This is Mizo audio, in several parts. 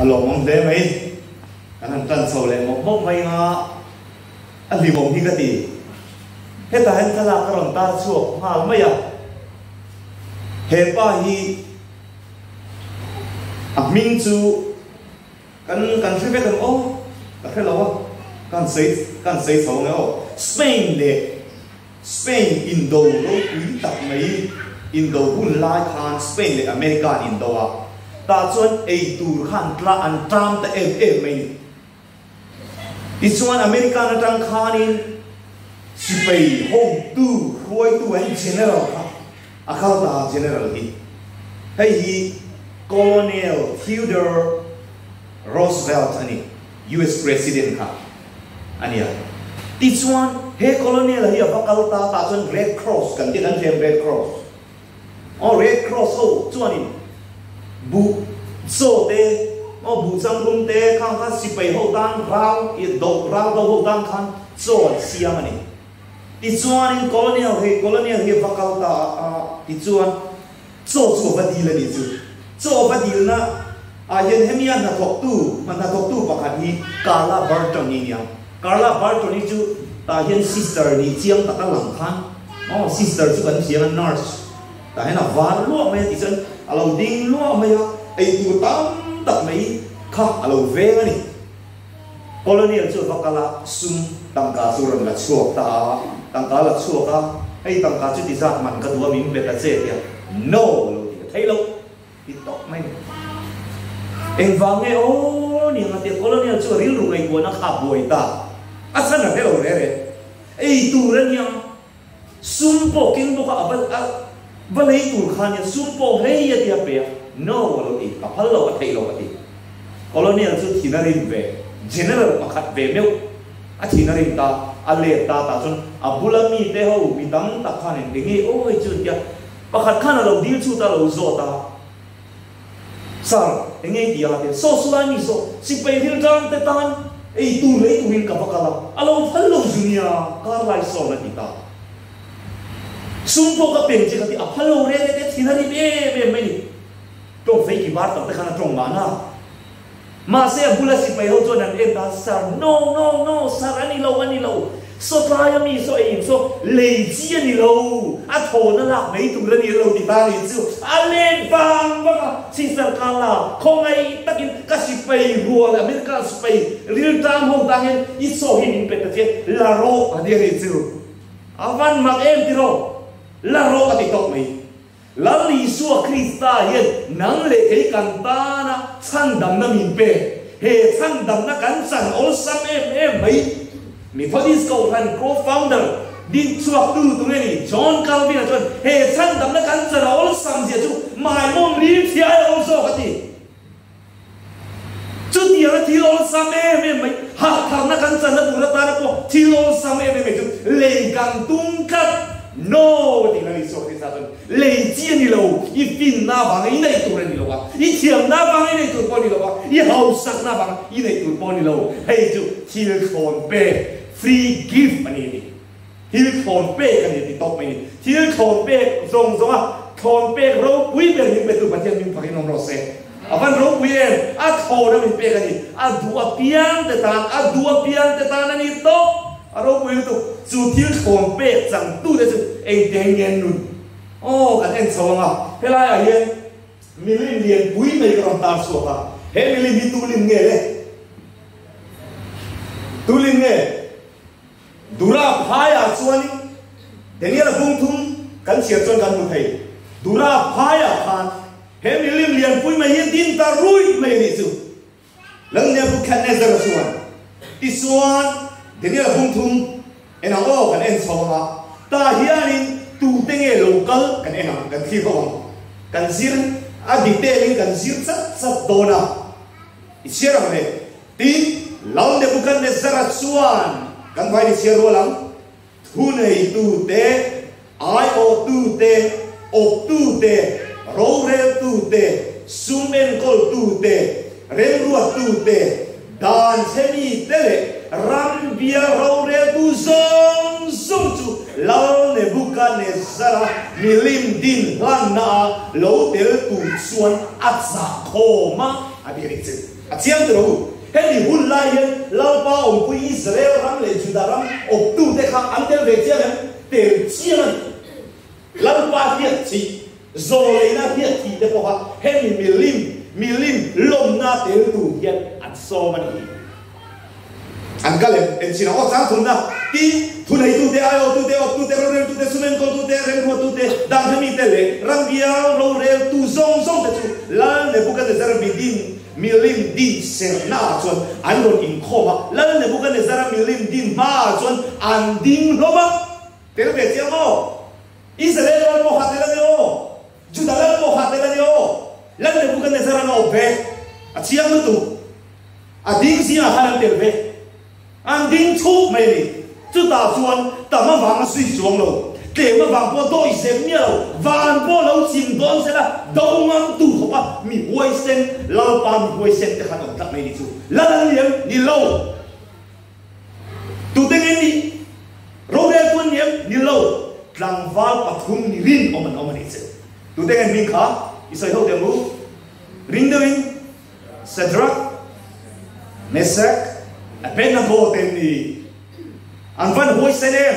A lawmawm hle mai. Kan han tan chho leh mawp mawp mai anga a hlimawm hi ka ti. Hetah hian thlalak ka rawn tar chhuak nghal mai a. He pa hi a hming chu kan kan hre vek ang aw, ka hre lo a, ka han sawi ka han sawi chho ang e aw. Spain leh Spain indo ropui tak mai indo hun lai khan Spain leh America an indo a, tah chuan ei tur kha an tla an ṭam ta em em mai ni. Tichuan American atang khanin sipai hotu hruaitu an general kha a kal ta a, general hi hei hi Colonel Theodore Roosevelt a ni, US President kha. A nia. Tichuan, he Colonial hi a va kal ta tah chuan Red Cross kan tih kan hriam Red Cross. Aw Red Cross ho chuanin buh chaw te, aw buh changrum te khang kha sipai ho tan ral i do ral do ho tan khan chaw an siam a ni. Tichuanin Colonial hi Colonial hi a va kal ta a, tichuan Chaw chu a va dil a nih chu. Chaw a va dilna ah hian hemi a hnathawktu, hnathawktu pakhat hi Carla Barton i nia. Carla Barton hi chu tah hian sister nih chiang taka lang khan, aw sister chu kan thiam a, nurse, tah hian a var luah mai a tih chuan a lo ding luah mai a, eitur tam tak mai kha a lo veng a ni. Colonial chu a va kal a, sum tangka chu rawn la chhuak ta a, tangka a la chhuak a, hei tangka chu ti zat man ka duh a min pe ta che tia no lo ti a thei lo ti tawp mai ni. Engvang nge aw ni ang a tia Colonial chu a rilru ngaihtuahna kha a buai ta, a chhan a hre lo re re, ei tur a nia, sum pawh keng bawk a, a va a va lei tur kha nia, sum pawh hei a tia pe a, no a lo ti, ka phal lo, a theih lo a ti. Colonel chu thin a rim ve, General pakhat ve meuh a thin a rim ta, a let ta tah chuan a bula mite ho mi tam tak khan in enge aw hei chu an tia, pakhat khan a lo dil chhut a, a lo zawt a, Sir, enge i ti a? a ti a, Saw sulai mi saw, sipai ril tang te tan ei tur lei turin ka va kal a, a lo phal lo zu nia, kar lai sawn a ti ta. Sum pawh ka peng che ka ti, a phal lo reng e te, thin a rim em em mai ni. Tawng fei ki var tak te khan a tawng mahna. Mahse a bula sipai ho chuan an en ta, Sir, no, no, no, sir a ni lo, a ni lo. Saw tlai a mi saw ei in saw lei chi a ni lo, a thawn a lak mai tur a ni a lo ti ta ni chu. A let vang vang a, Sister Carla, khawngaih takin ka sipai rual America sipai riltam ho tang hian i saw hi min pe ta che, la rawh a ti a ni chu. A van mak em tiraw? La rawh a ti tawk mai. Lal Isua Krista hian nang leh kei kan tana chhandamna min pe. He chhandamna kan chan awlsam em em mai. Methodist Kohhran co-founder, dinchhuaktu tu nge ni, John Calvin-a chuan he chhandamna kan chan a awlsam zia chu maimawm lir thiai a awm zawk a ti. Chutianga thil awlsam em em mai, harhtharna kan channa tur atana pawh thil awlsam em em mai chu lei kan tum tlat. No! Tih la Isua Krista chuan lei chi a ni lo, i finna avanga i neih tur a ni lo a, i thiamna avanga i neih tur pawh a ni lo a, i hausakna avanga i neih tur pawh a ni lo. Hei chu thil thlawn pek, free gift, a ni a ti. Thil thlawn pek a ni a ti tawp mai a ni. Thil thlawn pek zawng zawnga thlawn pek ropui ber min petu Pathian min phakin awm rawh se. A van ropui em? A thlawn a min pek a ni. A duh apiang te tan, a duh apiang te tan a ni tawp. A ropui lutuk. Chu thil thlawn pek changtu te chu engtiang nge an nun? Aw, kan en chho ang a. Helaiah hian milim lianpui mai ka rawn tar chhuak a. He milim hi tu lim nge le? Tu lim nge? Dura phaiah chuanin Daniel-a bung thum kan chhiar chuan kan hmu thei. Dura phaiah khan he milim lianpui mai hi din ta ruih mai a nih chu. Lal Nebuchadnezzar-a chuan tichuan Daniel-a bung thum en ang aw kan en chho ang a, tah hianin tute nge lo kal kan en ang, kan thlir ho ang. Kan zir a detail-in kan zir chat chat dawn a, i chhiar ang le. Tin, Lal Nebuchadnezzar-a chuan kan vai ni chhiar rual ang, Thuneitute, aiawhtute, awptute, roreltute, sum enkawltute, remruattute, dan chhemite leh ram bial roreltu zawng zawng chu Lal Nebuchadnezzar-a milim din hlannaah lo tel tur chuan a chah khawm a. A ti a nih chu. A chiang tawh lo. Hemi hun lai hian Lalpa awmpui Israel ram leh Juda ram awptute kha an tel ve chiang em? Tel chiang a ni. Lalpa hriat thih, zawleina hriat thih te pawha hemi milim, milim lawmna tel tur hian an sawm a ni. An kal em? Enchina aw chang thunna, tin, thuneitute, aiawhtute, awptute, roreltute, sumenkawltute, remruatute, danghemite leh rambial roreltu zawng zawngte chu Lal Nebukanezzara midin, milim din serhnaah chuan an rawn inkhawm a, Lal Nebukanezzara milim din hmaah chuan an ding hlawm a. Tel ve chiang aw. Israel lal pawh kha tel a ni aw. Juda lal pawh kha tel a ni aw. Lal Nebuchadnezzar an awp ve. A chiang lutuk. A ding zingah khan an tel ve. An ding chhup mai a ni. Chutah chuan tam avang a zui chuang lo. Tlem avang pawh dawi zep miah lo. Van pawh lo chim dawn sela do ngam tu khawp a mi huaisen, Lalpa mi huaisen te khan awm tlat mai ni chu. Lal an ni em? Ni lo. Tute nge nih? Rorel tu an ni em? Ni lo. Tlangval pathum ni rinawm an awm a nih che. Tute nge hming kha? I sawi ho teh ang u. Ring deuhin Shadrach, Meshach, Abednego te an ni. An van huaisen em?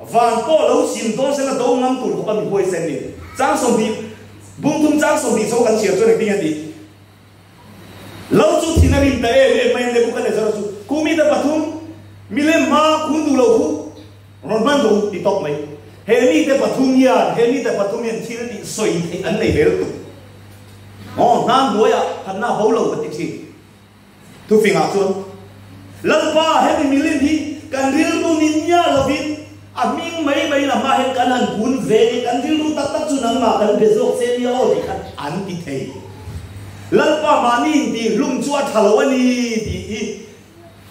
Van pawh lo chim dawn sela do ngam tur khawp a mi huaisen ni. Chang 20, bungthum chang 20 chho kan chhiar chuan engtin nge tih? Lo chu thin a rim ta em em mai a, Nebuchadnezzar chu kumi te pathum milem hma kun duh lo khu rawn hman duh ti tawp mai. He mite pathum hian, he mite pathum hian thil tih sawi theih an nei vel tuk. Aw, hna hnuaiah phatna ho lo ka ti thin. Thufingah chuan, Lalpa, hemi milim hi kan rilru ni miah lovin a hming mai mai la hma hian kan han kun ve nge, kan rilru tak tak chu nangmah kan be zawk che nia aw tih khan an ti thei. Lalpa mahni intihhlum chu a tha lo a ni tih hi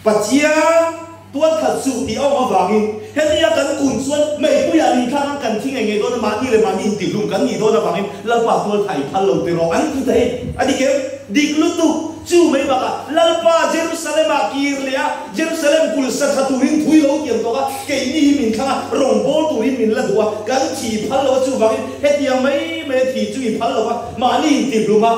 Pathian tualthat suh tih a awm avangin hemia kan kun chuan meipuiah ni thlak ang kan thi ngei ngei dawn a, mahni leh mahni intihhlum kan nih dawn avangin Lalpa tualthah i phal lo tiraw an ti thei a dik em? Dik lutuk! Chu mai bakah Lalpa Jerusalem-ah kir leh a, Jerusalem kulh sa tha turin thui lo tiam tawk a, keini hi min thlang a, rawngbâwl turin min la duh a, kan thi phal lo a, chuvangin hetiang mai mai a thi chu i phal lo va, mahni intihhlum a,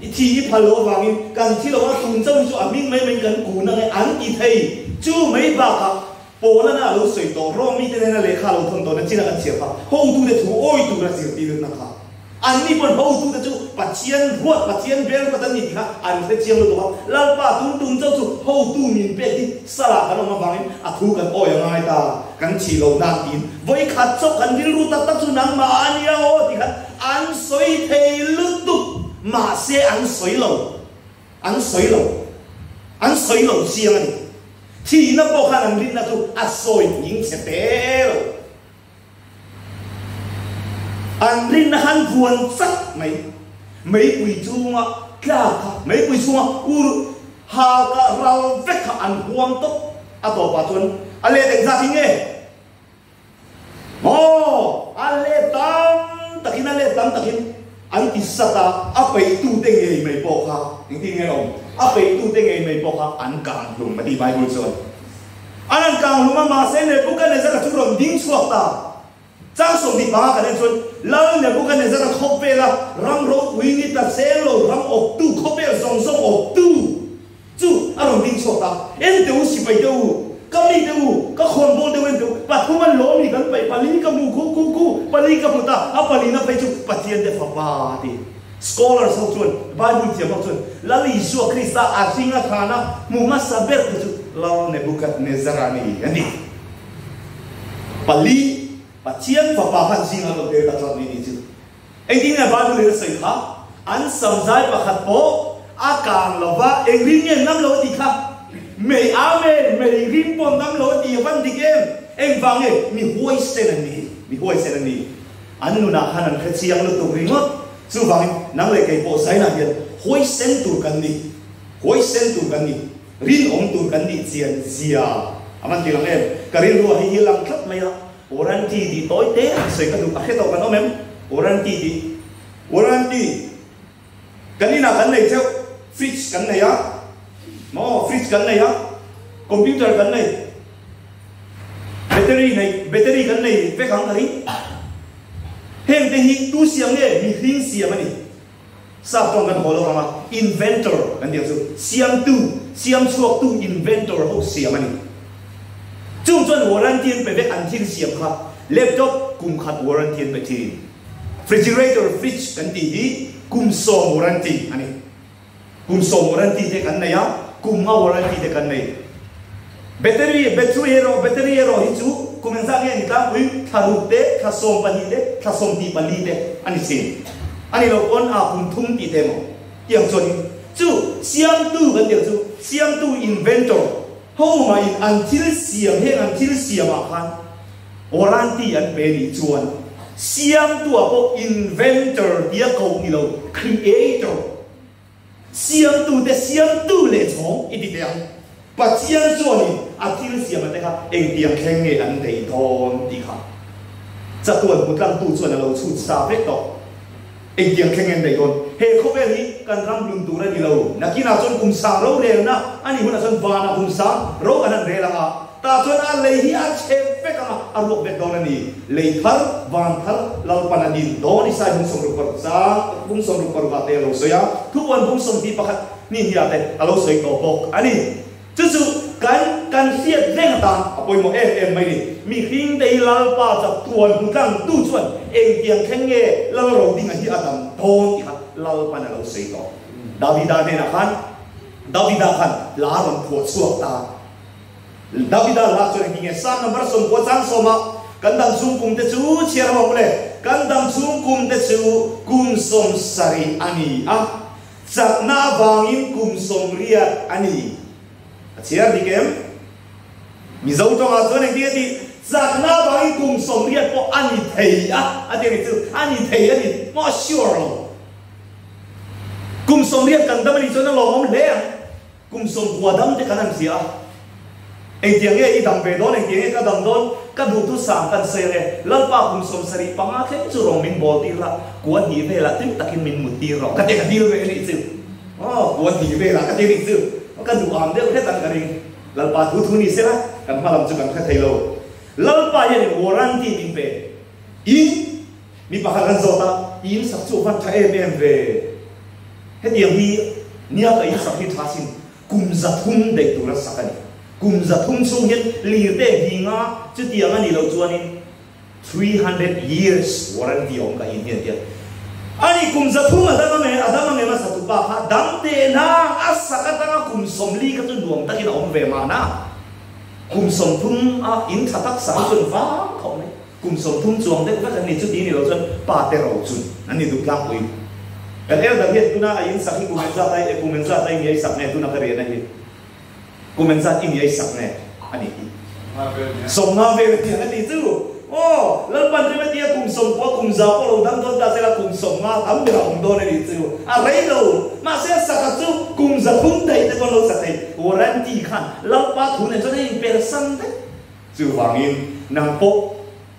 i thi i phal lo avangin kan thi lo a, tun chauh hi chu a hming mai maiin kan kun ang e, an ti thei. Chu mai bakah Paulana a lo sawi tawh, Rom mite nena lehkha a lo thawn tawhna chin a kan chhiar kha, hotute thu awi tura zirtirna kha. Anni pawn hotute chu Pathian ruat, Pathian bel ruat an ni tih kha an hre chiang lutuk a. Lalpa tun tum chauh chu hotu min pek hi salah kan awm avangin a thu kan awi a ngai ta, kan thih loh nan tiin vawikhat chauh kan rilru tak tak chu nangmah a nia aw tih khan an sawi thei lutuk. Mahse an sawi lo. An sawi lo. An sawi lo chiang a ni. Thihna pawh khan an rinna chu a sawi nghing chhe te lo. An rinna khan vuan chat mai. Meipui chunga tlak kha, meipui chunga ur ha kah ral vek kha an huam tawp. A tawpah chuan a let engzat hi nge? Maw! A let tam takin, a let tam takin an ti sat a, a peihtute ngei mai pawh kha engtin nge a awm? A peihtute ngei mai pawh kha an kang hlum a ti Bible chuan. An han kang hlum a, mahse Nebuchadnezzar-a chu rawn ding chhuak ta. Chang 15 kan en chuan Lal Nebuchadnezzar-a khawpvela ram ropui ni ta cheng lo ram awptu, khawpvel zawng zawng awptu, Chu a rawn ding chhuak ta, En teh u sipai deuh u, ka mi deuh u, ka khawnbawl deuh en teh u, pathum an lawm i kan paih pali ka hmu khu khu khu, pali ka hmu ta, a palina phei chu Pathian te fapa a ti. Scholars ho chuan, Bible thiam ho chuan, Lal Isua Krista a hring a thana hmu hmasa ber te chu Lal Nebuchadnezzar a ni a ti. Pali Pathian fapa khan zingah rawn tel ta tlat mai ni chu. Engtin nge Bible in a sawi kha? An samzai pakhat pawh a kang lo va, eng rin nge nam lo a tih kha? Mei Amen! Mei rin pawh nam lo a tih a van dik em? Engvang nge? Mi huaisen an ni, mi huaisen an ni. An nunah khan an hre chiang lutuk ringawt. Chuvangin nang leh kei pawh Zainah hian huaisen tur kan ni, huaisen tur kan ni, rinawm tur kan nih chian zia a van ti lang em? Ka rilru ah hei hi a lang tlat mai a. Warranty tih tawi te a sawi ka duh, a hre tawh kan awm em? Warranty tih, Warranty kan inah kan nei theuh, fridge kan nei a, maw fridge kan nei a, computer kan nei, battery nei, battery kan nei vek ang ka ring. Heng te hi tu siam nge? Mihring siam a ni. Sap tawng kan haw lo ang a, inventor kan tih ang chu, siamtu, siam chhuaktu inventor ho siam a ni. Chung chuan warranty an pe vek an thil siam kha, laptop kum khat warranty an pe thin. Refrigerator, fridge kan tih hi kum sawm warranty a ni. Kum sawm warranty te kan nei a, kum nga warranty te kan nei. Battery, battery erawh, battery erawh hi chu kum engzah nge ni tlangpui, thla ruk te, thla 12 te, thla 24 te a ni thin. A ni loh pawn a kum thum tih te emaw tiang chuan in chu siamtu kan tih ang chu, siamtu inventor ho mah in an thil siam heng an thil siam ah khan warranty an pe nih chuan siamtu ah pawh inventor tia koh ni lo creator Siamtute siamtu leh chhawng i ti teh ang. Pathian chuanin a thil siama te kha engtiang thleng nge an nei dawn tih kha chatuan hmutlangtu chuan a lo chhut sa vek tawh. Engtiang thleng nge an nei dawn? He khawvel hi kan ram hlun tur a ni lo. Nakinah chuan kum sang rorelna a nih hunah chuan vanah kum sang ro kan han rel ang a. Tah chuan a lei hi a chhe vek ang a, a ruak vek dawn a ni. Lei thar, van thar, Lalpan a din dawn i sai bung 66 chang, bung 66 ah te a lo sawi a, thupuan bung 21 ni hniah te a lo sawi tawh bawk a ni. Chu chu kan kan hriat reng atan a pawimawh em em mai ni. Mihring te hi Lalpa chak tuan hmu tlang tu chuan engtiang thleng nge Lal Rodinga hi a dam dawn tih kha Lalpan a lo sawi tawh. Davida hnenah khan Davida khan hla rawn phuah chhuak ta. Davida hla chuan engtin nge Psalm number 90 chang sawma kan dam chhung kum te chu chhiar ho ang le. Kan dam chhung kum te chu kum 70 a ni a, chakna avangin kum 80 a ni. A chhiar dik em? Mizo tawngah chuan engtin nge tih? Chakna avangin kum 80 pawh a ni thei a, a ti a ni chu. A ni thei a ni, maw sure lo. Kum 80 kan dam a nih chuan a lawmawm hle ang. Kum 90 dam te kan han hria a, engtiang nge i dam ve dawn, engtiang nge ka dam dawn, ka duhtu sang kan sawi ang e, Lalpa kum 75 thleng chu rawng min bawl tir la, kua hnih velah tui takin min mut tir rawh, ka ti ka dil ve anih chu, aw kua hnih velah ka ti anih chu, ka duh am deuh hret ang ka ring, Lalpa thu thu ni sela, kan hma lam chu kan hre thei lo, Lalpa hianin warranty min pe, in mi pakhat an zawt a, i in sak chu a van tha em em ve. Hetiang hi nia ka insak hi tha sin, kum 300 daih tur a sak a ni. Kum 300 chhung hian lirte hinga chutiang a nih loh chuanin 300 years warranty a awm ka in hian tia. A ni kum 300 a dam ange, a dam ange hmasa tupa kha dam teh nang a sak atanga kum 40 kha chu nuam takin a awm ve mahna. Kum 30 a in tha tak sak hi chuan vang khawp mai. Kum 30 chuang deuh vek an ni, chuti ni lo chuan pa te ro chun an ni duh tlangpui. Kan elder hian tuna a in sak hi kum engzat ai e kum engzat ai ngiai sak nge tuna ka rian a hi kum engzat i ngiai sak nge a ni hi. 50 vel a tiang a ti chu aw Lalpan rim a tia kum 90 kum 100 pawh lo dang dawn ta sela kum 50 tam ber a awm dawn a ni chu a rei lo mahse a sak a chu kum 300 daih te pawh an lo sa thei warranty khan Lalpa thu nen chuan a inpersan vek. Chuvangin, nang pawh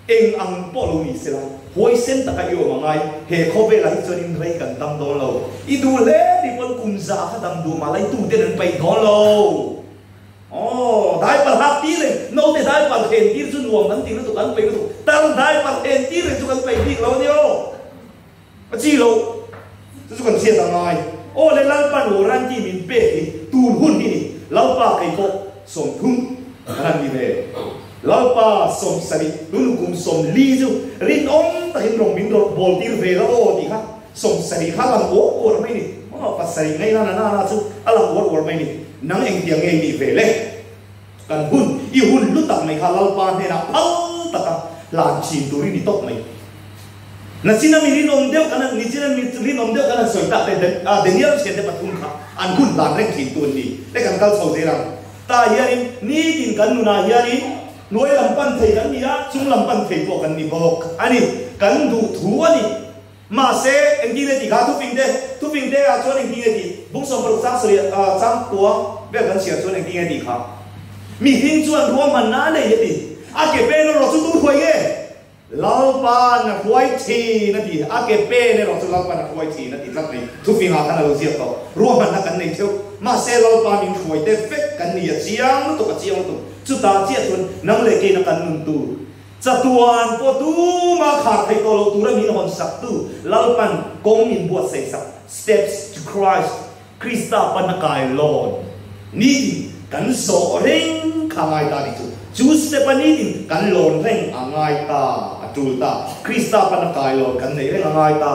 eng ang pawh lo ni sela, huaisen taka i awm a ngai, he khawvelah hi chuanin rei kan dam dawn lo. I duh hle ni pawn kum za kha dam duh mah lai tuten an paih dawn lo. Aw, dai pal hak tir reng, naute dai pal then tir chu nuam kan ti lutuk, an paih lutuk, tar dai pal then tir reng chu kan paih bik lo a ni aw. A chi lo, chu chu kan hriat a ngai. Aw le Lalpan warranty min pek hi tun hun hi ni. Lalpa kei pawh 30 kan han ni ve. Lalpa 70 tun kum 40 chu rinawm takin rawng min rawt bawl tir ve la aw tih kha 70 kha a lang uar uar mai ni. Aw 70 ngaih nana nana chu a lang uar uar mai ni. Nang engtiang nge i nih ve le? Kan hun, i hun hlu tak mai kha Lalpa hnenah phal taka hlan thin tur i ni tawp mai. Nachina mi rinawm deuh kan han, nichina mi rinawm deuh kan han sawi tak te, Daniel thiante pathum kha an hun hlan reng thin tu an ni. Te kan kal chho zel ang. Tah hianin nitin kan nunah hianin hnuai lam pan thei kan ni a, chung lam pan thei pawh kan ni bawk a ni. Kan duh thu a ni. Mahse, engtin nge tih kha thuping te, thuping te ah chuan engtin nge tih, bung 60 chang sarih ah chang kua vel kan chhiar chuan engtin nge tih kha. Mihring chuan ruahmanna a nei a ti. A ke pen erawh chu tu hruai nge? Lalpa'n a hruai thin a ti. A ke pen erawh chu Lalpa'n a hruai thin a ti tlat mai. Thuping ah khan a lo ziak tawh. Ruahmanna kan nei theuh. Mahse, Lalpa min hruai te vek kan ni a chiang lutuk, a chiang lutuk. Chutah chiah chuan nang leh keina kan nun tur. Chatuan pawh tuma khar theih tawh loh tura min hawn saktu Lalpan kawng min buatsaih sak. Steps to Christ, Krista pana kailawn, nitin kan zawh reng kha ngai ta tih chu. Chu step a nitin kan lawn reng a ngai ta, a tul ta. Krista pana kailawn kan neih reng a ngai ta.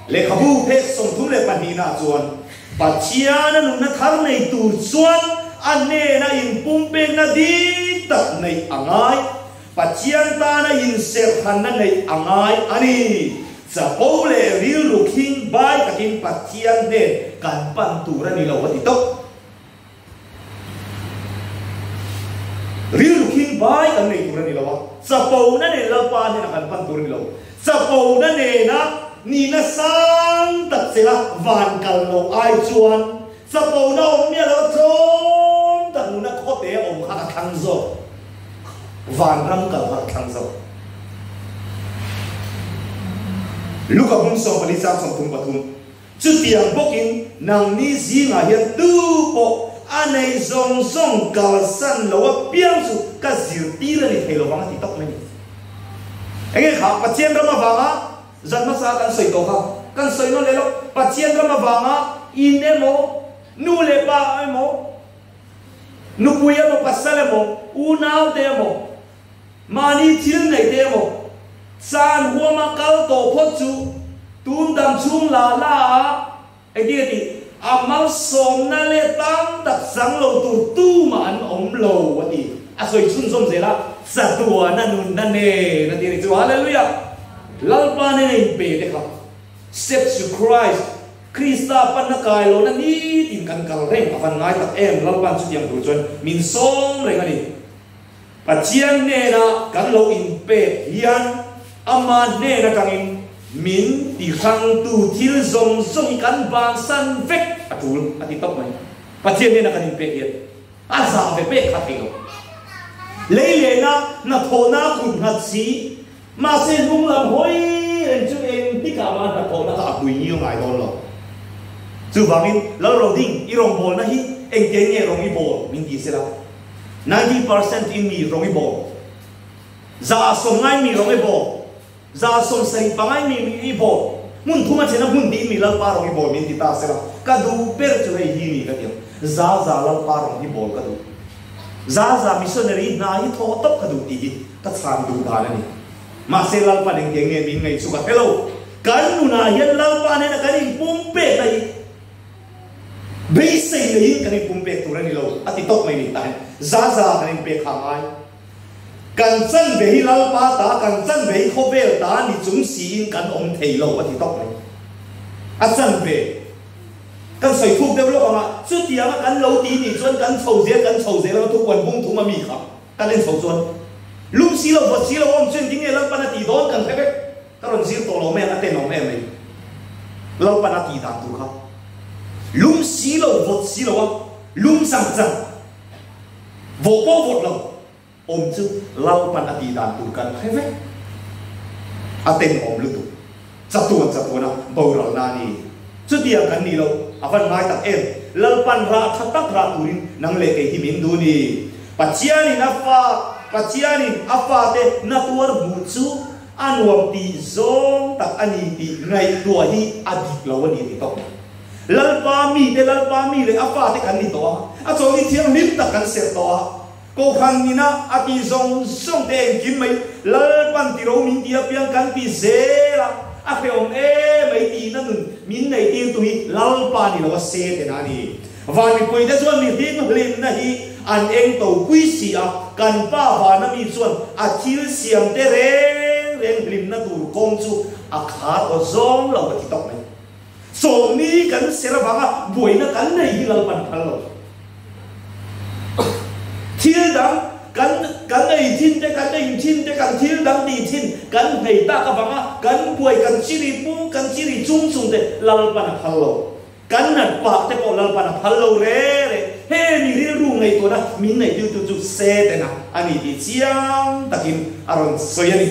Lehkhabu phek 32 nah chuan Pathiana nunna thar nei tur chuan a hnena inpumpekna dik tak neih a ngai. Pathian tana inserhranna neih a ngai a ni. Chapo leh rilru khing bai takin Pathian hnen kan pan tur a ni lo a ti tawp. Rilru khing bai kan nei tur a ni lo a, chapona nen Lalpa hnena kan pan tur a ni lo. Chapona nena nihna sang tak chela van kal loh ai chuan chapona awm miah lo a tlawm tak nuna khawte a awm kha ka thlang zawk. Vanram kal kha ka thlang zawk. Luka hmun 14 chang 33. Chutiang bawkin nangni zingah hian tu pawh a nei zawng zawng kalsan lo apiang chu ka zirtir a ni thei lovang a ti tawk mai ni. Enge kha Pathian ram avanga zan hmasa kan sawi tawh kha kan sawi nawn leh lo. Pathian ram avanga in emaw, nu leh pa emaw, nupui emaw, pasal emaw, unau te emaw, Mahni thil nei te emaw, chan huama kal tawh phawt chu tun dam chhung la la a engtin a tih, a malsawmna leh tam tak chang lo tur tumah an awm lo a ti. A sawi chhunzawm zel a, chatuana nunna nen a ti a ni chu. Hallelujah! Lalpa nena inpe te kha, Steps to Christ, Krista panna kai lohna nitin kan kal reng a van ngai tak em, Lalpa'n chutiang tur chuan min sawm reng a ni. Pathian hnena kan lo inpek hian ama hnen atangin min ti hrangtu thil zawng zawng hi kan bansan vek a tul a ti tawp mai. Pathian hnena kan inpek hian a zah ve pek kha thei lo. Lei lehna hnathawhna kut nghat si, mahse hnung lam hawi reng chu engtikah mah hnathawhna kha a pui ngil ngai dawn lo. Chuvangin Lalroding i rawngbawlna hi engtiang nge rawng i bawl min ti sela. 90% in mi rawng i bawm. 90% mi rawng i bawm. 75% mi i bawm. Hmun thum a then a hmun dih mi Lalpa rawng i bawl min ti ta sela, ka duh ber chu hei hi ni ka ti ang. Za za Lalpa rawng hi bawl ka duh. Za za missionary hna hi thawh tawp ka duh tih hi ka chhan duh dan a ni. Mahse Lalpa eng tiang nge min ngaih chu ka hre lo. Kan nunah hian Lalpa nena kan inpumpekna hi Beisei neiin kan inpumpek tur a ni lo, a ti tawp mai ni. Tah hian za za kan inpek kha a ngai. Kan chan ve hi Lalpa ta, kan chan ve hi khawvel ta ni chung siin kan awm thei lo, a ti tawp mai. A chan ve kan sawi thuk deuh lawk ang a, chutianga kan lo ti nih chuan kan chho zel, kan chho zel ang a, thupuan bung thum a mi kha kan en chho chuan lum si lo, vawt si lo awm chuan engtin nge Lalpan a tih dawn kan hre vek. Ka rawn zir tawh lo mai ang, a tenawm em mai. Lalpan a tih dan tur kha lum si lo, vawt si lo a, lum chang chang, vawh pawh vawt lo awm chu Lalpan a tih dan tur kan hre vek. A tenawm lutuk. Chatuan chatuan a boral na a ni. Chutiang kan nih loh a van ngai tak em. Lalpan rah tha tak rah turin nang leh kei hi min duh ni. Pathianin a fa, Pathianin a fate na tuar hmuh chu A nuam tih zawng tak a ni tih ngaihtuah hi a dik lo a ni ti tawp mai. Lalpa mite, Lalpa mi leh a fate kan ni tawh a, a chawlni thianghlim tak kan serh tawh a, Kohhran ina a tih zawng zawng te engkim mai Lalpan ti ro min ti apiang kan ti zel a, a hrehawm em mai tihna nun min neih tirtu hi Lalpa ni lo a se tena a ni. Van mipuite chuan mihring hlimna hi an eng to pui si a, kan Pa vana mi chuan a thil siam te reng reng hlimna tur kawng chu a khar aw zawng lo a ti tawk mai. Chawlhni kan ser avanga buaina kan nei hi Lalpan phal lo. Thil dang kan kan ei thin te, kan in thin te, kan thil dang tih thin kan hmei tak avanga kan buai kan chiri pung kan chiri chung chung te Lalpan a phal lo. Kan nat pah te pawh Lalpan a phal lo re re. He mi rilru ngaihtuahna min neihtirtu chu Setana a ni tih chiang takin a rawn sawi a ni.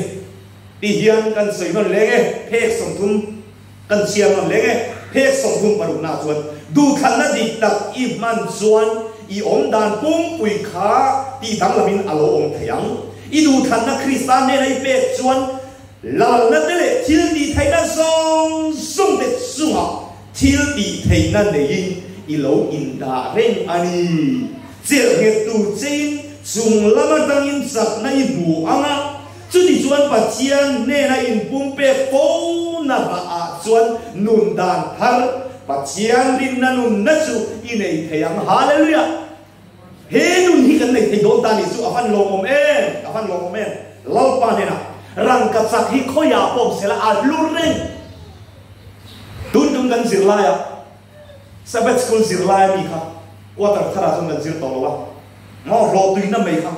Ti hian kan sawi nawn leng e, phek 30 kan chhiar nawn leng e, phek 36 nah chuan duhthlanna dik tak i hman chuan i awm dan pumpui kha tih danglamin a lo awm thei ang. I duhthlanna Krista hnena i pek chuan lalna te leh thil tih theihna zawng zawng te chungah. Thil tih theihna neiin i lo indah reng a ni. Chelh nghet tur chein chung lam atangin chakna i hmu ang a, chutichuan Pathian hnena inpumpek fo na hlahah chuan nun dan thar, Pathian rinna nunna chu i nei thei ang. Hallelujah! He nun hi kan nei thei dawn ta nih chu a van lawmawm em! A van lawmawm em! Lalpa hnenah rangka chak hi khawiah pawh awm sela a hlur reng. Tun tum kan zirlaia Sabbath School zirlai ami kha quarter tharah chuan kan zir tawh lo a, maw hlawhtuina mai kha.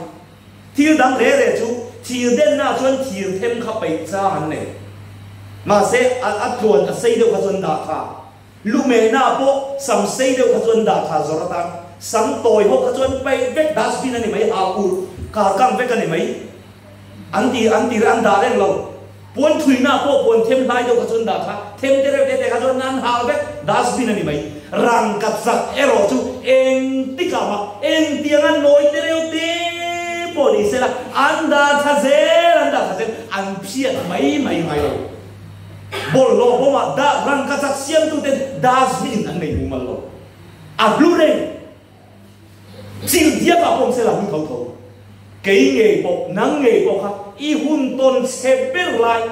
Thil dang re re chu thir denna chuan thir them kha peih chang an nei. Mahse a a tluan a sei deuh kha chuan dah tha. Lumehna pawh sam sei deuh kha chuan dah tha zawr atan sam tawi ho kha chuan peih vek dustbin a ni mai, hau ur kar kang vek a ni mai. An ti an ti an dah reng lo. Puan thuina pawh puan them hlai deuh kha chuan dah tha, them te reuh te te kha chuan an hal vek, dustbin a ni mai. Rangka chak erawh chu eng tikah mah eng tianga nawi te reuh te pawh ni sela an dah tha zel, an dah tha zel, an phiat mai mai ngai lo. Bawlhhlawh bawmah dah rangka chak siamtuten dustbin an nei mumal lo. A hlu reng. Chil diak ah pawm sela hun tho tho. Kei ngei pawh, nang ngei pawh kha i hun tawn chhe ber lai,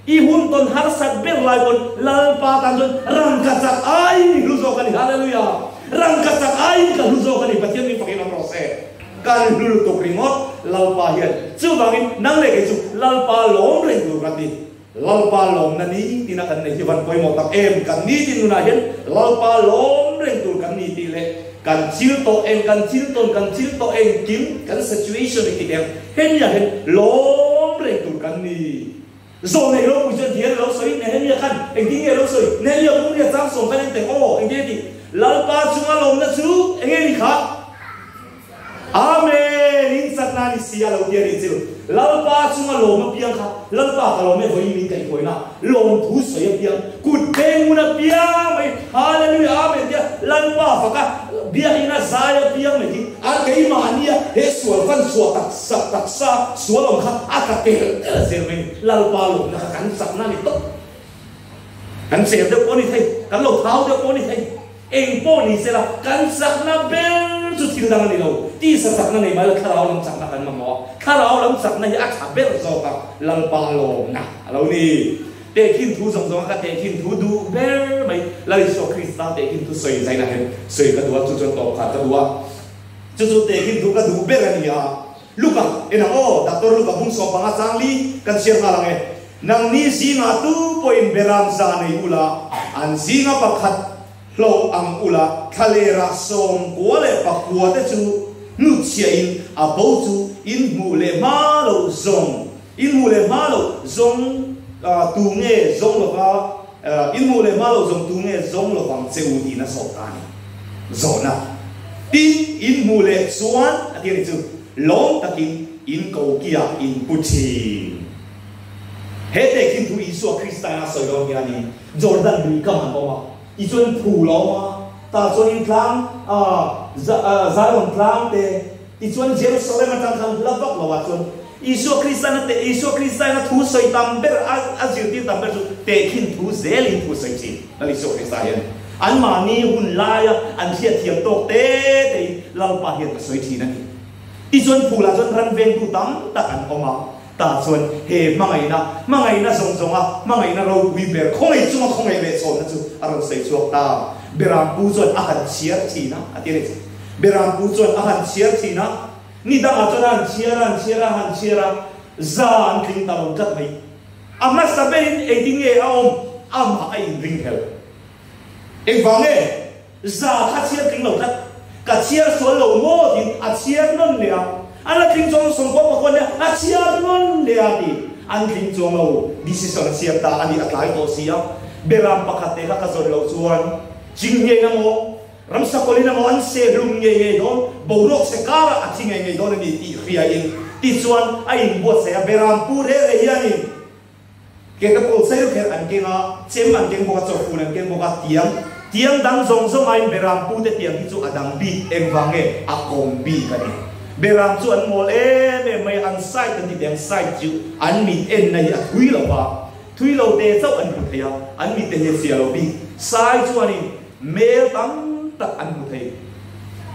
i hun tawn harsat ber lai pawn Lalpa tan chuan rangka chak aiin i hlu zawk a ni. Hallelujah! Rangka chak aiin ka hlu zawk a ni. Pathian min fakin awm rawh se. Kan hlu lutuk ringawt Lalpa hian. Chuvangin nang leh kei chu Lalpa lawm reng tur kan ni. Lalpa lawmna ni tina kan nei hi van pawimawh tak em? Kan nitin nunah hian Lalpa lawm reng tur kan ni tih leh kan thil tawh eng, kan thil tawn, kan thil tawh engkim, kan situation engti teh ang hemiah hian lawm reng tur kan ni. Zawh nei ropui chuan ti hian a lo sawi, Nehemia khan engtin nge a lo sawi? Nehemia pumria chang sawm khan engteng aw, engtin a tih? Lalpa chunga lawmna chu enge ni kha? Amen! In chakna ni si a lo ti a nih chu. Lalpa chunga lawm apiang kha Lalpa ka lawm e vawiin min kaihhruaina lawmthu sawi apiang kut beng ngun apiang mai Hallelujah Amen tia Lalpa faka biakina zai apiang mai hi a keimahnia he sual fan chhuah taksa taksa sual awm kha a tla tel tel zel mai ni. Lalpa lawmna kha kan chakna ni tawp. Kan cher deuh pawh a ni thei, kan lo thau deuh pawh a ni thei. Eng pawh ni sela, kan chakna ber chu thil dang a ni lo. Tisa chakna nei mai lo, thlarau lam chakna kan mamawh a. Thlarau lam chakna hi a tha ber zawk a, Lalpa lawmna a lo ni. Tehkhin thu zawng zawnga ka tehkhin thu duh ber mai, Lal Isua Krista tehkhin thu sawi zainah hian sawi ka duh a, chu chuan tawp khan ka duh a. Chu chu tehkhin thu ka duh ber a ni a. Luka, enang aw, Doctor Luka bung 15 chang li kan chhiar nghal ang e. Nangni zingah tu pawhin beram za nei ula, an zinga pakhat hloh ang ula, thlalerah 99 te chu hnutchhiahin a bo chu in hmuh leh hma loh zawng, in hmuh leh hma loh zawng tu nge zawng lova, in hmuh leh hma loh zawng tu nge zawng lovang che u tiin a zawh ta a ni. Zawhna, Tin, in hmuh leh chuan, a ti a ni chu, lawm takin in kokiah in pu thin. He tehkhin thu Isua Krista in a sawi dawn hianin Jordan lui kam an awm a, tichuan phul a awm a, tah chuanin tlang, Zion tlang te, tichuan Jerusalem atang khan hla vak lo ah chuan Isua Krista in a teh, Isua Krista in a thu sawi tam ber, a zirtir tam ber chu tehkhin thu zelin thu sawi thin. Lal Isua Krista hian anmahni hun laia an hriatthiam tawk te tein Lalpa hian a sawi thin a ni. Tichuan phulah chuan ran vengtu tam tak an awm a, tah chuan he hmangaihna, hmangaihna zawng zawnga hmangaihna ropui ber khawngaih chunga khawngaih leh chhawnna chu a rawn sawi chhuak ta. Berampu chuan a han chhiar thin a, a ti a ni. Berampu chuan a han chhiar thin a, ni dangah chuan a han chhiar a, han chhiar a, han chhiar a, za an tling ta lo tlat mai. A hmasa berin engtin nge a awm? Amah a inring hel. Engvang nge? Za kha chhiar tling lo tlat. Ka chhiar sual lo maw tiin a chhiar nawn leh a. An la tling chuang 99 nia a chhiar nawn leh a ti. An tling chuang lo. Decision a siam ta a ni, a tlai tawh si a. Beram pakhat te kha ka zawn loh chuan ching ngei na maw, ramsa kawlin emaw an se hlum ngei ngei dawn, boruak chhe karah a thi ngei ngei dawn a ni tih hriain tichuan a inbuatsaih a. Beram pu reh reh hianin Ke ka pawl sail kher an keng a, chem an keng bawk a, chawfun an keng bawk a, tiang, tiang dang zawng zawng aiin Beram pute tiang hi chu a dang bik, engvang nge a kawm bik a ni. Beram chu an mawl em em mai a, an side an ti teh ang, side chu an mit enna hi a thui lo va, thui lo te chauh an hmu thei a, an mit te hi a fiah lo bik. Sai chuanin mel tam tak an hmu thei.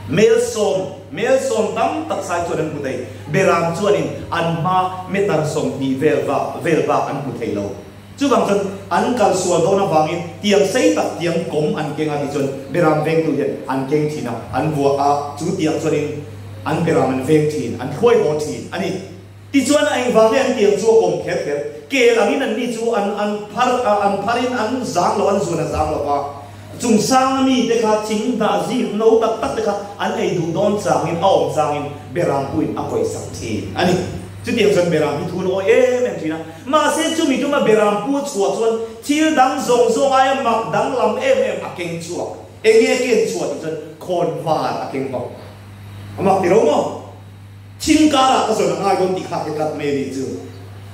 Mel sawm, mel sawm tam tak sai chuan an hmu thei. Beram chuanin an hma meter 20 vel vak vel bak an hmu thei lo. Chuvang chuan an kal sual dawn avangin tiang sei tak tiang kawm an keng a tih chuan beram vengtu hian an keng thin a, an vuah a, chu tiang chuanin an beram an veng thin, an hruai haw thin a ni. Tichuan a engvang nge an tiang chu a kawm kher kher? Kel angin anni chu an an phar an pharin an zang lo, an zuan a zang lo va. Chung sanga mite kha thing hnah zik no tak tak te kha an ei duh dawn changin a awm changin beram puin a kawisak thin a ni. Chutiang chuan beram hi thun awi em em thin a. Mahse chumi tuma beram pu a chhuah chuan thil dang zawng zawng aia mak danglam em em a keng chhuak. Enge a ken chhuah tih chuan khawn var a keng bawk. A mak ti lo maw? Thing karah ka zawn a ngai dawn tih kha a tlat mai a ni chu.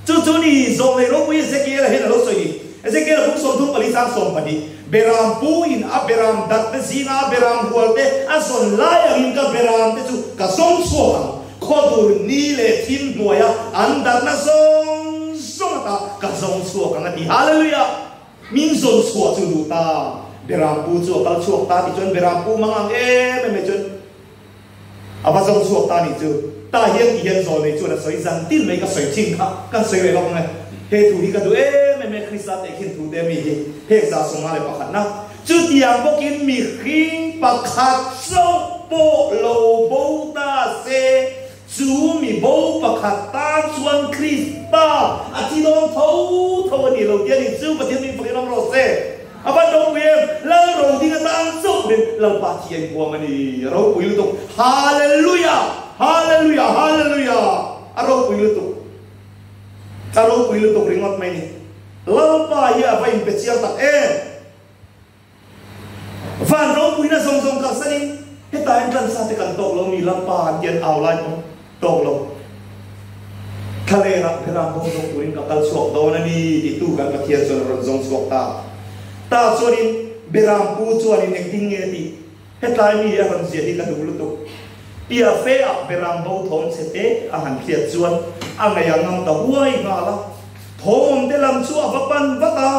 Chu chu ni zawng lei ropui Ezekiel-a hian a lo sawi ni. Ezekiel-a bung 34 chang 12, Beram pu in a beram dat te zinga a beram rual te a zawn lai angin ka beram te chu ka zawng chhuak ang. Khawdur ni leh thim hnuaia an darhna zawng zawng ata ka zawng chhuak ang a ti. Hallelujah! Min zawn chhuah chu duh ta. Beram pu chu a kal chhuak ta tih chuan beram pu mang ang em em mai chuan A va zawng chhuak ta nih chu. Tah hian ti hian zawl nei chuan a sawi zan tin mai ka sawi thin kha kan sawi leh lawk ang e. He thu hi ka duh em em e Krista tehkhin thu te mi hi hek 51 na. Chutiang bawkin mihring pakhat chauh pawh lo bo ta se chu mi bo pakhat tan chuan Krista a thi dawn tho tho a ni lo tih a ni chu Pathian min fakin awm rawh se. A van ropui em! Lal ro ding atang chauh rin Lalpa thi a inhuam a ni. A ropui lutuk. Hallelujah! Hallelujah! Hallelujah! A ropui lutuk. A ropui lutuk ringawt mai ni. Lalpa hi a va inpe chiang tak em! Van ropuina zawng zawng kalsanin hetah hian tlansa te kan tawk lo mi Lalpa an ti an au lai pawh tawk lo. Thlalêrah Beram bo zawng turin ka kal chhuak dawn a ni ti tu kan Pathian chuan a rawn zawng chhuak ta. Tah chuanin Beram pu chuanin engtin nge tih hetlai mi a rawn ziah hi ka duh lutuk. Pia fe ah Beram bo thawm chhe te a han hriat chuan a ngaih a ngam ta huai nghal a. Thawm awm te lam chu a va pan vat a,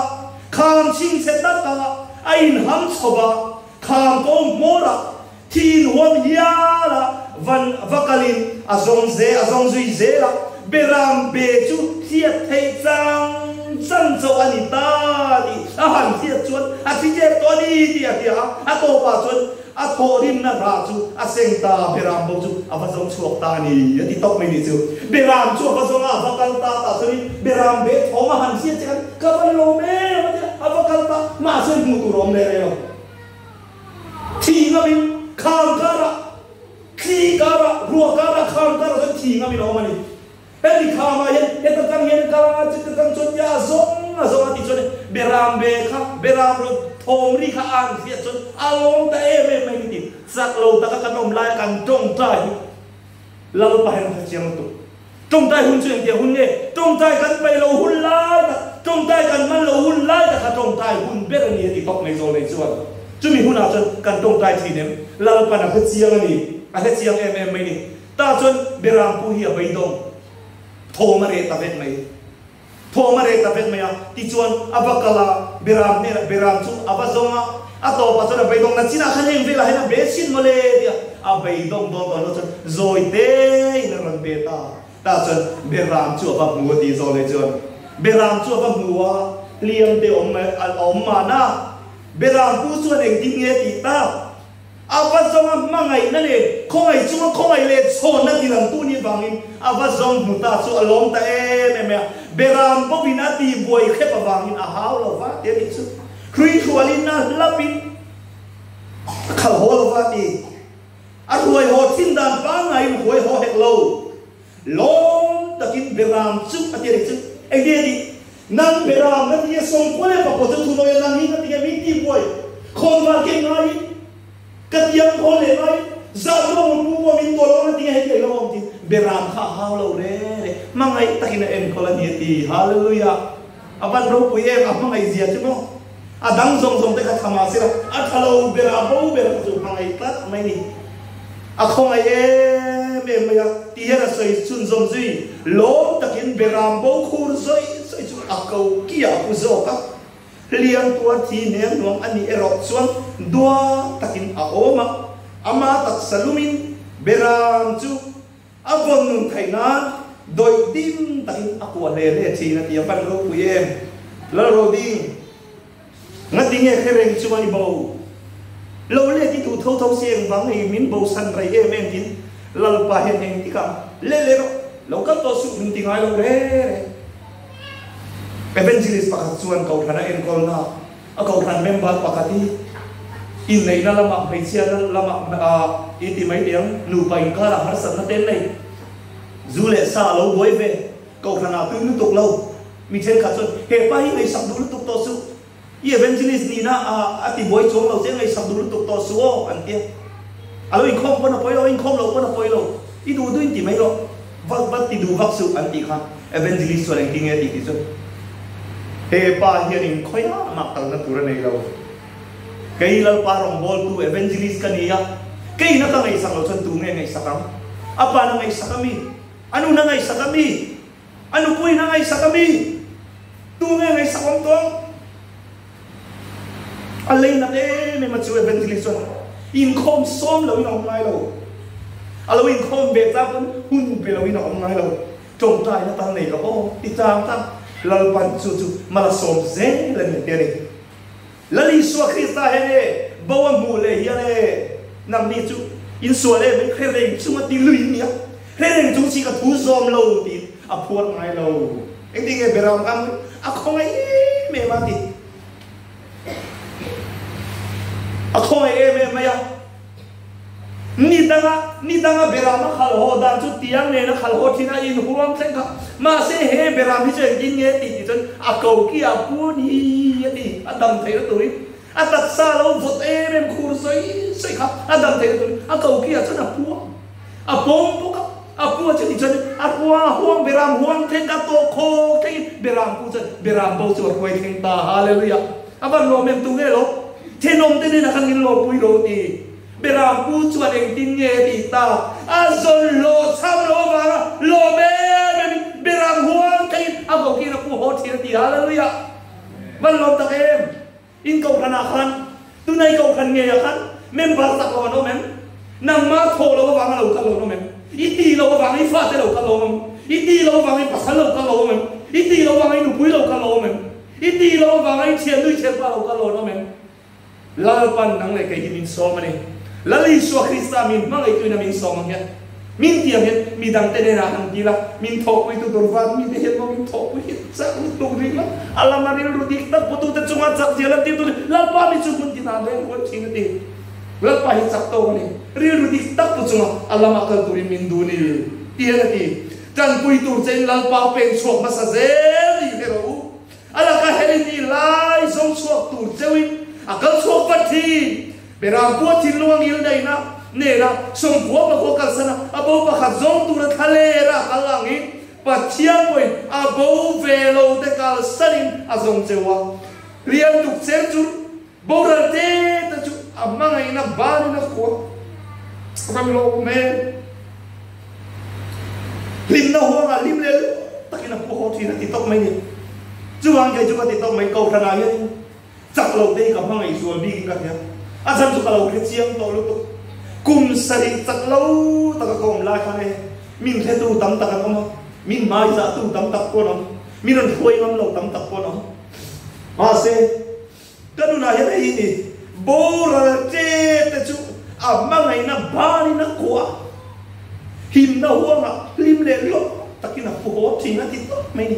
kham chhing chhe tak a, a inham chho va, kham ko hmawr ah Thi in huam hial a, van va kalin a zawng ze a zawng zui zel a, Beram be chu hriat theih chang chan chauh a ni ta tih a han hriat chuan a thi tep tawh a ni tih a hria a, a tawpah chuan a thawhrimna rah chu a seng ta, Beram bo chu a va zawng chhuak ta a ni a ti tawp mai ni chu. Beram chu a va zawng a, a va kal ta tah chuanin Beram be thawm a han hriat che khan ka va lawm em a ti a, a va kal ta, mahse hmuh tur a awm leh rei lo. Thi ngamin kham karah, thli karah, ruah karah, kham karah chuan thi ngamin a awm a ni. Heti khamah hian heta tang hian kal anga chita tang chuan tia a zawng a zawng a tih chuan Beram ve kha, Beram ro thawm ri kha a han hriat chuan a lawm ta em em mai ni ti. Chak lo taka kan awm laia kan tawngtai hi Lalpa hian a hre chiang lutuk. Tawngtai hun chu engtiang hun nge? Tawngtai kan paih lo hun lai tak, tawngtai kan man lo hun lai tak kha tawngtai hun ber a ni a ti tawp mai zawl nei chuan. Chumi hunah chuan kan tawngtai thin em? Lalpan a hre chiang a ni, a hre chiang em em mai ni. Tah chuan Beram pu hi a beidawng thawm a reh ta vek mai. Thawm a reh ta vek mai a, tichuan a va kal a, Beram hnenah Beram chu a va zawng a, a tawpah chuan a beidawng na chinah khan heng velah hian a be chin mawle tia a beidawng dawn tawh lo chuan zawi tein a rawn be ta. Tah chuan Beram chu a va hmu a tih zawh leh chuan Beram chu a va hmu a, hliam te awm a awm mahna Beram pu chuan engtin nge tih tak? A va zawng a hmangaihna leh khawngaih chunga khawngaih leh chhawnna tilangtu nih vangin a va zawng hmu ta chu a lawm ta em em a. Beram pawhin a tihbuai hrep avangin a hau lo va ti a nih chu. Hrui hrualin a hlapin a khalh haw lo va ti. A hruai haw thin dan pangaiin huai haw hek lo. Lawm takin Beram chu a ti a nih chu. Engtin a tih? Nang Beram ka ti a, sawmkua leh pakua chu thunawi a nang hi ka ti nge min tihbuai khawnvar keng ngaiin ka tiang khawn leh ngaiin zah ruang rawn pu pawh min tuah lo ang a ti nge heti lo awm tin Beram kha a hau lo re re hmangaih takin a enkawl a ni a ti. Hallelujah! A van ropui em a hmangaih zia chu maw? A dang zawng zawng te kha tha mah sela a tha lo ber a bo ber kha chu hmangaih tlat mai ni. A khawngaih em em mai a, ti hian a sawi chhunzawm zui. Lawm takin Beram bo khur zawi zawi chu a ko ki ah a pu zawk a. Hliam tuar thi hniang hnuang a nih erawh chuan dua takin a awm a, ama taksa lumin beram chu a vawn nun theih nan dawih dim takin a kuah hle hle thin a ti a, van ropui em? Lalroding, ngati nge hre reng chuan i bo? Lo let i duh tho tho si engvang i min bosan rei em em tin Lalpa hian engtikah let leh rawh, lo kal tawh suh min ti ngai lo re re. Evangelist pakhat chuan Kohhran a enkawlna a Kohhran member pakhat hi inneihna lamah hmeichhiatna lamah i ti mai teh ang, nupa inkarah harsatna te an nei. Zu leh sa a lo buai ve, Kohhranah tui lutuk lo. Mi thenkhat chuan, He pa hi ngaihsak duh lutuk tawh suh. I evangelist nihna a ti buai chuang lo che, ngaihsak duh lutuk tawh suh aw, an ti a. A lo inkhawm pawn a pawi lo, a inkhawm loh pawn a pawi lo. I duh duh in ti mai rawh, vak vak ti duh vak suh, an tih kha. Evangelist chuan engtin nge a tih tih chu, He pa hian in khawi ah mah kalna tur a nei lo. Kei Lalpa rawngbawltu evangelist ka ni a, keina ka ngaihsak loh chuan tu nge ngaihsak ang? A pa na ngaihsak a mi? A nu na ngaihsak a mi? A nupuiin a ngaihsak a mi? Tu nge ngaihsak awm tawng? A leinat em em a chu evangelist chuan inkhawm sawm loin a awm ngai lo. A lo inkhawm ve chang pawn hun pe loin a awm ngai lo. Tawngtaina tal nei rawh aw ti chang chang Lalpan chu chu mal a sawm zel a ni ti a ni. Lal Isua Krista hian e bo a hmuh leh hian e nangni chu in sual em in hre reng chung a ti lui nia, hre reng chung si ka thu zawm lo tiin a phuar ngai lo. Engtin nge Beram kha a khawngaih em em a ti. A khawngaih em em mai a. Ni danga, ni danga Beram a khal haw dan chu tiang nen a khal haw thin a, in huam thleng kha. Mahse he Beram hi chu engtin nge tih tih chuan a ko ki a pu ni a ti, a dam theihna turin a taksa lo vawt em em khur sawi sawi kha a dam theihna turin a ko ki ah chuan a pu a, a pawm bawk a, a pu a chu tih chuan a hua huang Beram huang thleng kha tawh khawk thlengin Beram pu chuan Beram bo chu a hruai thleng ta, Hallelujah! A van lawm em tu nge lo? Thenawm te nena khan min lawmpui lo ti. Beram pu chuan engtin nge a tih tak? A zawn hlawh chham lo avanga lawm em em in Beram huang theiin a kokin a pu haw thin a ti. Hallelujah! Van lawm tak em? In kohhranah khan, tunai kohhran ngeiah khan member tak lo an awm em? Nangmah thawh lo avanga lo kal lo an awm em? I tih loh avanga i fate lo kal lo awm em? I tih loh avanga i pasal lo kal lo awm em? I tih loh avanga i nupui lo kal lo awm em? I tih loh avanga i thian nui thian pa lo kal lo an awm em? Lalpan nang leh kei hi min sawm a ni. Lal Isua Krista min hmangaihtuin a min sawm ang hian, min ti ang hian mi dangte nenah han ti la, min thawhpuitu tur van mite hian maw min thawhpui hi chak lutuk ring la, a lama rilru dik tak putute chunga chak zia lan tirtu ni, Lalpa mi chu hmun ti dan reng rual thin a ti. Lalpa hi chak tawk a ni. Rilru dik tak pu chunga a lama kal turin min duh ni, ti hian a ti. Tanpui tur chein Lalpa peng chhuak hmasa zel ni hle rawh u. A laka helin i lai zawng chhuak tur cheuin a kal chhuak vat thin. Beram pua thinlung a ngil daihna nena sawmkua pakua kalsan a, a bo pakhat zawng tura thla lera a kal angin Pathian pawhin a bo ve lo te kalsanin a zawng cheu a. Rian tuk cher chu boral te te chu a hmangaihna banin a khuah ram lo hmel. Hlimna huangah hlim leh lu takin a pu haw thin a ti tawp mai ni. Chuvang kei chu ka ti tawp mai, Kohhranah hianin chak lo te hi ka hmangaih zual bikin ka hria. A chhan chu ka lo hre chiang tawh lutuk. Kum sarih chak lo taka ka awm lai khan e, min hretu tam tak an awm a, min hmaizahtu tam tak pawh an awm, min rawn hruai ngam lo tam tak pawh an awm. Mahse, Ka nunah hian hei ni, boral te te chu a hmangaihna banin a kuah a, himna huangah hlim leh lawm takin a pu haw thin a ti tawp mai ni.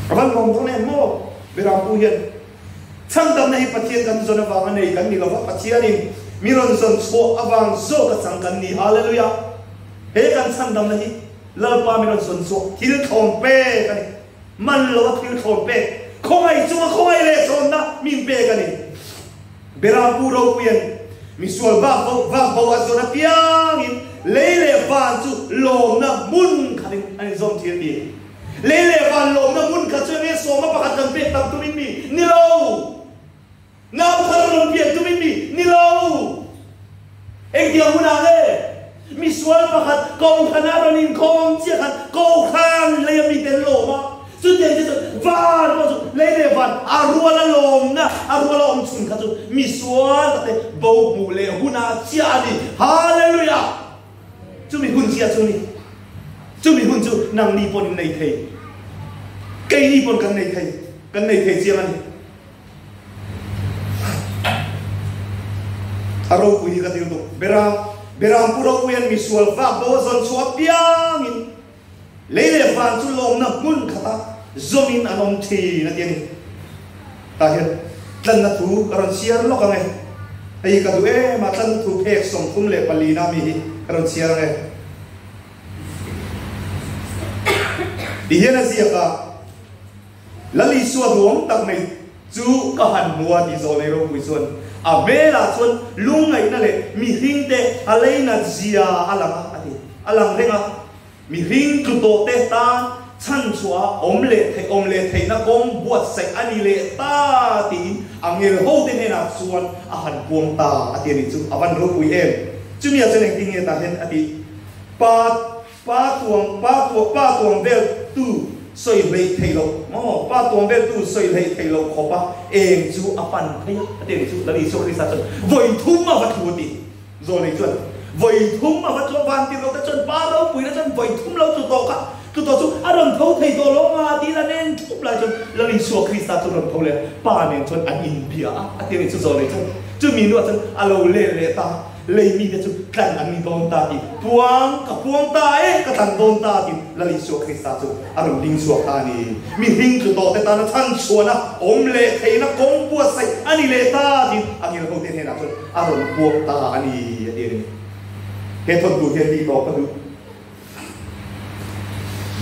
A van lawm dawn em maw? Berampu hian chhandamna hi Pathian kan zawn avanga nei kan ni lova, Pathianin mi rawn zawn chhuah avang zawk a chang kan ni. Hallelujah! He kan chhandamna hi Lalpa mi rawn zawn chhuah thil thlawm pek a ni. Man lo a thil thlawn pek, khawngaih chunga khawngaih leh thlawnna min pek a ni. Berampu ropuian misual vak bo vak bo a zawn apiangin lei leh van chu lawmna hmun khatin an inzawm thin a ti. Lei leh van lawmna hmun khat chu enge sawma pakhat kan pek tam tumin mi? Ni lo! Nau thar rawn pian tumin mi? Ni lo! Engtiang hunah nge misual pakhat Kohhran a rawn inkhawm chiah khan Kohhran lei a miten lawm a? Chutiang te chuan. Van pawh chu lei leh van a rual a lawmna, a rual a awm chhun kha chu misual takte bo hmuh leh hunah chiah a ni. Hallelujah! Chumi hun chiah chu ni. Chumi hun chu nangni pawn in nei thei. Keini pawn kan nei thei. Kan nei thei chiang a ni. A ropui hi ka ti lutuk. Beram, Beram pu ropuian misual vak bo a zawn chhuah apiangin lei leh van chu lawmna hmun khata zawmin an awm thin a ti a ni. Tah hian tlanna thu ka rawn chhiar lawk ang e. Hei ka duh em a, tlanna thu phek 34 na mi hi ka rawn chhiar ang e. Tihian a ziak a. Lal Isua duhawm tak mai chu ka han hmu a tih zawh nei ropui chuan a hmelah chuan lungngaihna leh mihringte a leinat zia a lang a, a ti. A lang reng a, mihring tlu tawhte tan chhanchhuah awm leh theih awm leh theihna kawng buatsaih a ni leh ta tiin a ngelhote hnenah chuan a han puang ta a ti a nih chu. A van ropui em? Chumi ah chuan engtin nge tah hian a tih? Pa Pa tuang, pa tuang, pa tuang vel tu sawi hleih theih loh maw? Pa tuang vel tu sawi hleih theih loh khawp a eng chu a pan phei a, a ti ang chu Lal Isua Krista chuan vawi thum a va thu a ti. Zawlei chuan vawi thum a va chu a van tir lo te chuan pa ropui na chuan vawi thum lo tlu tawh kha, tlu tawh chu a rawn tho thei tawh lo anga ti la nen thup lai chuan Lal Isua Krista chu rawn tho leh a, pa nen chuan an inbia a, a ti ang chu zawlei chuan chumi hnuah chuan a lo let leh ta. Lei mite chu tlan an ni dawn ta tih puang ka puang ta e, ka tlan dawn ta tih Lal Isua Krista chu a rawn ding chhuak ta a ni. Mihring tlu tawhte tana chhan chhuahna awm leh theihna kawng buatsaih a ni leh ta tih a ngilhote hnenah chuan a rawn puang ta a ni a ti a ni. He thawntu hian tih tawh ka duh.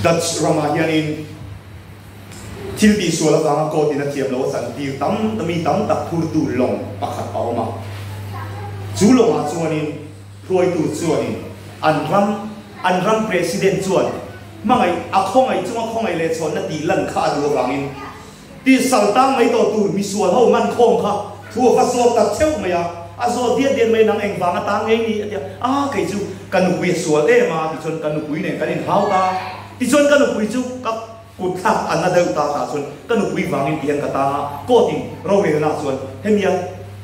Dutch ramah hianin thil tihsual avanga court in a thiam lo a chantir tam mi tam tak phurtu lawng pakhat a awm a. Chu lawngah chuanin hruaitu chuanin an ram an ram president chuan hmangaih a khawngaih chunga khawngaih leh chhawnna tih lan kha a duh avangin Ti sal tang mai tawh tur misual ho man khawm kha thu a va zawt ta theuh mai a, a zawt diat diat mai nang engvang a tang ngei ni a ti a, a kei chu ka nupui a sual em a tichuan ka nupui nen kan inhau ta, tichuan ka nupui chu ka kut thlak a na deuh ta tah chuan ka nupui vangin tihian ka tang a, court in rorelna chuan hemia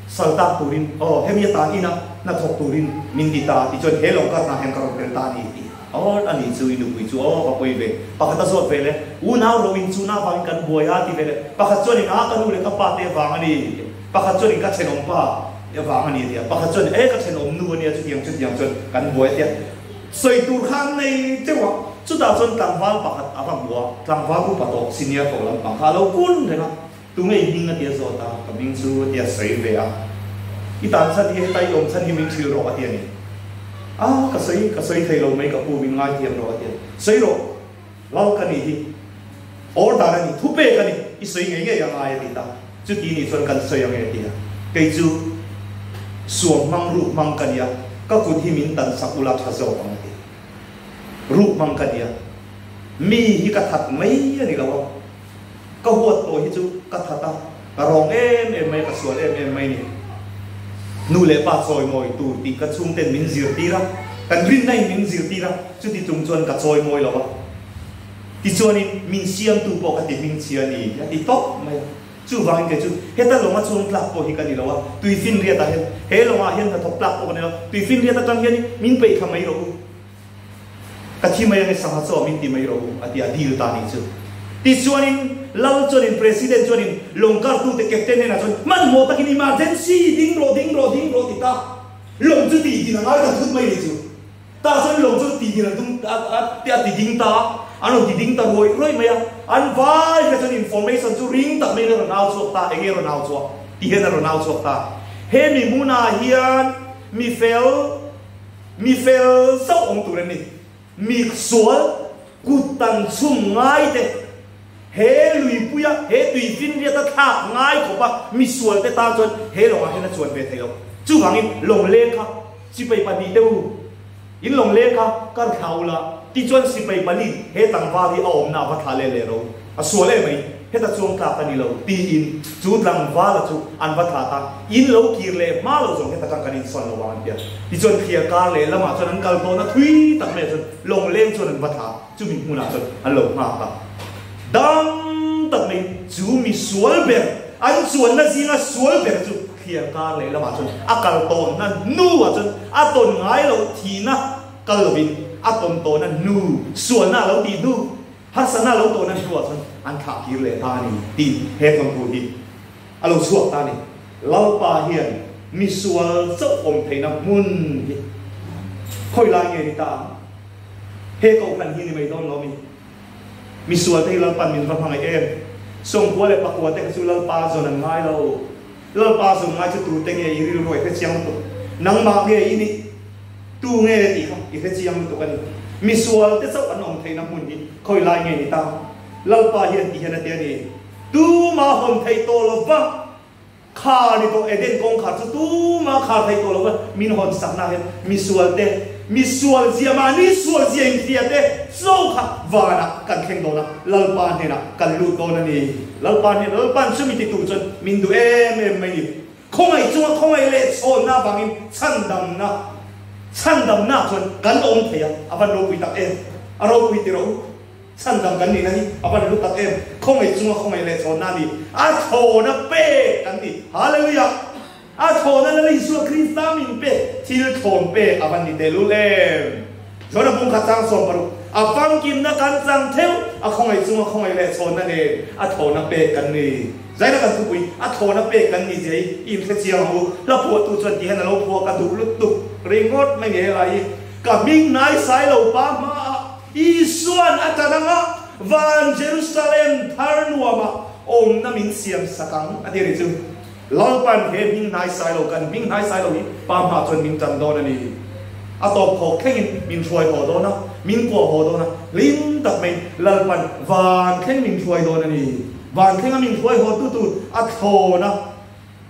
sal tak turin aw hemia tan ina hnathawk turin min ti ta tichuan he lawng ka hnah hian ka rawn tel ta a ni a ti. Aw a nih chu i nupui chu aw ka pawi ve. Pakhat a zawt ve le, unau ro in chuna vangin kan buai a ti ve le. Pakhat chuan in a ka nu leh ka pa te vang a ni. Pakhat chuan in ka thenawm pa vang a ni a ti a. Pakhat chuan e ka thenawm nu a nia chutiang chutiang chuan kan buai a ti a. Sawi tur kha an nei teuh a. Chutah chuan tlangval pakhat a va hmu a, tlangval upa tawh senior tawh lampang kha a lo kun reng a. Tunge i hming a ti a zawt a, ka hming chu a ti a sawi ve a. I tan chhan hi heta i awm chhan hi min thil rawh a ti a ni. A, ka sawi, ka sawi thei lo mai ka pu min ngaithiam rawh a ti a. Sawi rawh, lal ka nih hi, order a ni, thupek a ni, i sawi ngei ngei a ngai a ti ta. Chuti nih chuan kan sawi ang e a ti a. Kei chu suam hmang ruk hmang ka ni a, ka kut hi min tan sak ula tha zawk ang a ti a. Ruk hmang ka ni a, mi hi ka that mai a ni lo a. Ka huat tawh hi chu ka that a, ka rawng em em mai a, ka sual em em mai ni. Nu leh pa chawimawi tur tih ka chhungten min zirtir a, kan rinna in min zirtir a, chuti chung chuan ka chawimawi lo a. Tichuanin min siamtu pawh ka ti hmingchhia ni a ti tawp mai a. Chuvangin kei chu heta lawnga chuang tlak pawh hi ka ni lo a, tuifinriatah hian he lawngah hian hnathawk tlak pawh ka ni lo, tuifinriat atang hianin min peih thla mai rawh u. Ka thi mai ange sangha chaw min ti mai rawh u a ti a deal ta nih chu. Tichuanin Lal chuanin President chuanin lawng kartute Captain hnenah chuan hmanhmawh takin emergency ding rawh ding rawh ding rawh ti ta lawng chu tih din a ngai ta thut mai nih chu. Tah chuan lawng chu tih din an tum a a ti ding ta a, an rawn ti ding ta rawih rawih mai a, an vai kha chuan information chu ring tak maiin a rawn au chhuak ta, enge rawn au chhuak ti hian a rawn au chhuak ta. He mi hmunah hian mi fel Mi fel zauh awm tur an ni. Mi sual kut tan chhum ngai te, he luipuia he tuifinriata thlak ngai khawpa mi sual te tan chuan he lawngah hian a chuan ve thei lo. Chuvangin lawngleng kha sipai pahnih te u, in lawngleng kha kar thla ula, tichuan sipai pali he tlangval hi a awmna a va thla leh leh ro. A sual em mai, heta chuang tlak a ni lo, tiin chu tlangvala chu an va thlah ta. In lo kir leh hma lo zawng heta tang kan insawn lo vang an ti a. Tichuan thliar kar leh lamah chuan an kal tawhna thui tak maiah chuan lawngleng chuan an va thlah a, chumi hmunah chuan an lo nghak a. Dam tak mai. Chu mi sual ber, an chuanna zinga sual ber chu thliar kar leh lamah chuan a kal tawnna hnuah chuan a tawn ngai loh thihna kal lovin a tawn tawhna hnu, sualna a lo tih hnu, harsatna a lo tawhna hnuah chuan an thlah kir leh ta a ni tih he thawnthu hi a lo chhuak ta a ni. Lalpa hian mi sual chauh awm theihna hmun hi khawi lai nge ni ta ang? He kohhran hi ni mai dawn lo mi? Mi sual te hi Lalpa'n min va hmangaih em? Sawmkua leh pakua te kha chu Lalpa zawn an ngai lo. Lalpa zawn ngai chu tute nge i rilru a i hrechiang lutuk? Nangmah nge i nih? Tu nge tih kha i hrechiang lutuk a ni. Mi sual te chauh an awm theihna hmun hi khawi lai nge ni ta? Lalpa hian ti hian a ti a ni, Tumah hawn theih tawh lo va. Khar ni tawh Eden kawngkhar chu tuma khar thei tawh lo va min hawn sakna hian misual te, misual zia mahni sual zia inhria te cho kha vanah kan thleng dawn a, Lalpa hnenah kan lut dawn a ni. Lalpa hnenah Lalpa'n chumi ti tur chuan min duh em em mai ni. Khawngaih chunga khawngaih leh chhawnna avangin chhandamna chhandamna chuan kan awm thei a, a van ropui tak em? A ropui ti rawh u. Chhandam kan nihna hi a van hlu tak em! Khawngaih chunga khawngaih leh chhawnna a ni. A thlawna pek kan ni. Hallelujah! A thlawna Lal Isua Krista min pek thil thlawn pek a van ni tehlul em! John a pumkhat chang 60, A famkimna kan chang theuh, a khawngaih chunga khawngaih leh chhawnna nen a thlawna pek kan ni. Zaina kan thupui, a thlawna pek kan ni zia hi i inhre chiang ang u. Hla phuahtu chuan ti hian a lo phuah ka duh lutuk ringawt mai nge helai hi ka hming hnaisai lo pa hmaah Isua'n a tan anga van Jerusalem thar nuamah awmna min siam sak ang a ti a ni chu. Lalpa'n he hming hnaisai lo kan hming hnaisai lo hi Pa hma chuan min tan dawn a ni. A tawp khawk thlengin min hruai haw dawn a, min kuah haw dawn a, hlim tak mai Lalpa'n van thleng min hruai dawn a ni. Van thlenga min hruai haw tu tur a thlawn a.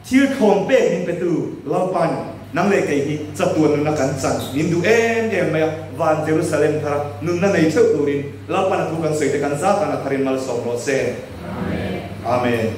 Thil thlawn pek min petu Lalpa'n nang leh kei hi chatuan nunna kan chan min duh em em mai a, van Jerusalem thara nunna nei theuh turin Lalpa'n a thu kan sawi te kan zat tan a tharin malsawm rawh se. Amen.